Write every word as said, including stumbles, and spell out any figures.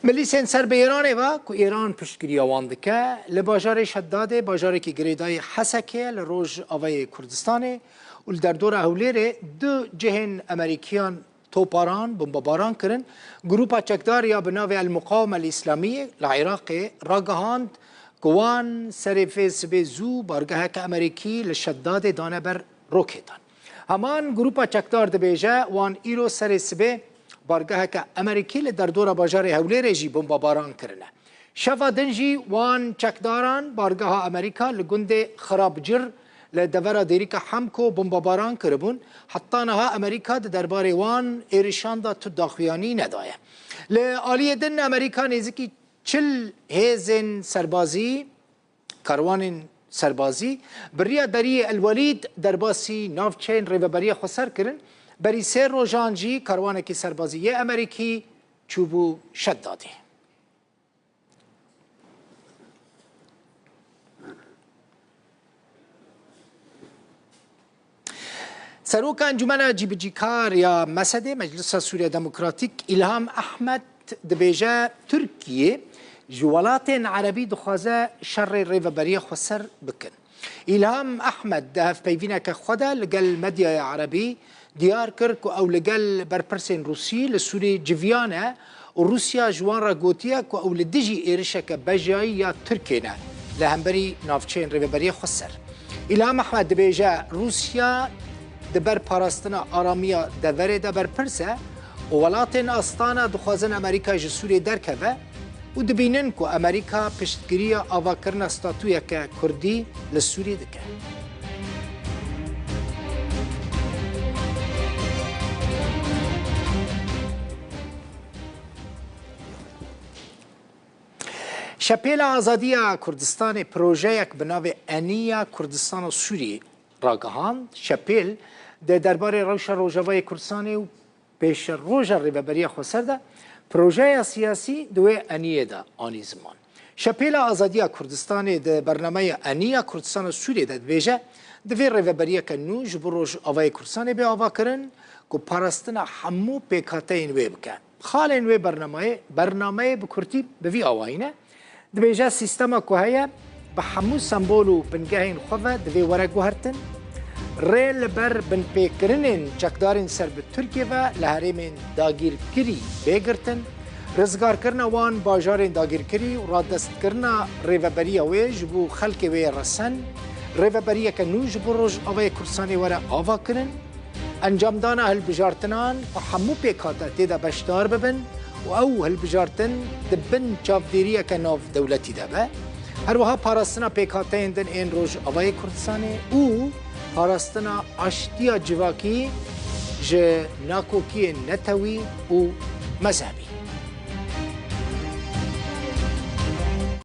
Milîsên ser bi Îranê ve ku Îran piştgiriya wan dike, li bajarê Şedadê, bajarekî girêdayî Hesekê ye li rojavayê Kurdistanê û li derdora Hewlêrê du cihên Amerîkiyan toparan, bombebaran kirin. Grupa çekdar ya bi navê El Muqaweme El Îslamiyê li Iraqê ragihand ku wan serê vê sibê zû bargeheke Amerîkî li Şedadê dane ber roketan. Heman grupa çekdar dibêje, wan îro serê sibê bargeheke Amerîkî li derdora bajarê Hewlêrê jî bombebaran kirine. Şeva din jî wan çekdaran bargeha Amerîka li gundê Xirabcir li devera Dêrîka Hemko bombebaran kiribûn. Heta niha Amerîka di derbarê wan êrişan de tu daxuyanî nedaye. Li aliyê din Amerîka nêzîkî çil hêzên serbazî, karwanên serbazî, bi riya deriyê El Welîd derbasî navçeyên Rêveberiya Xweser kirin. Berî sê rojan jî karwanekî serbazî yê Amerîkî çûbû Şedadê. Seroka Encûmena Cîbicîkar ya mesedê, Meclisa Sûriya Demokratîk, Îlham Ehmed, dibêje Tirkiye ji welatên erebî dixwaze şerê Rêveberiya Xweser bikin. Îlham Ehmed di hevpeyvîneke xwe de li gel medyaya erebî diyar kir ku ew li gel berpirsên Rûsî li Sûriyê civiyan e û Rûsya ji wan re gotiye ku ew li dijî êrişeke bejayî ya Tirkiyê ne li hemberî navçeyên Rêveberiya Xweser. Îlham Ehmed dibêje, Rûsya di ber parastina aramiya deverê de berpirs e û welatên astana dixwazin Amerîka ji Sûriyê derkeve û dibînin ku Amerîka piştgiriya avakirina statuyeke Kurdî li Sûriyê dike. Şepêla Azadiya Kurdistanê projeyek bi navê Eniya Kurdistana Sûriyê ragihand. Şepêl di derbarê rewşa Rojavayê Kurdistanê û pêşeroja Rêveberiya Xweser de projeya siyasî di wê eniyê de anî ziman. Şepêla Azadiya Kurdistanê di bernameya Eniya Kurdistana Sûriyê de dibêje, divê rêveberiyeke nû ji bo Rojavayê Kurdistanê bê avakirin ku parastina hemû pêkhateyên wê bike. Xalên wê bernameyê, bernameyê bi kurtî bi vî awayî ne. Dibêje, sîstema ku heye, bi hemû sembol û bingehên xwe ve divê were guhertin. Rê li ber binpêkirinên çekdarên ser bi Tirkiye ve li herêmên dagîrkirî bê girtin. Rizgarkirina wan bajarên dagîrkirî û radestkirina rêveberiya wê ji bo xelkê wê resen. Rêveberiyeke nû ji bo Rojavayê Kurdistanê were avakirin. Encamdana hilbijartinan ku hemû pêkhate tê de beşdar bibin û ew hilbijartin di bin çavdêriyeke navdewletî de be. Her wiha parastina pêkhateyên din ên Rojavayê Kurdistanê û parastina aştiya civakî ji nakokiyên netewî û mezhebî.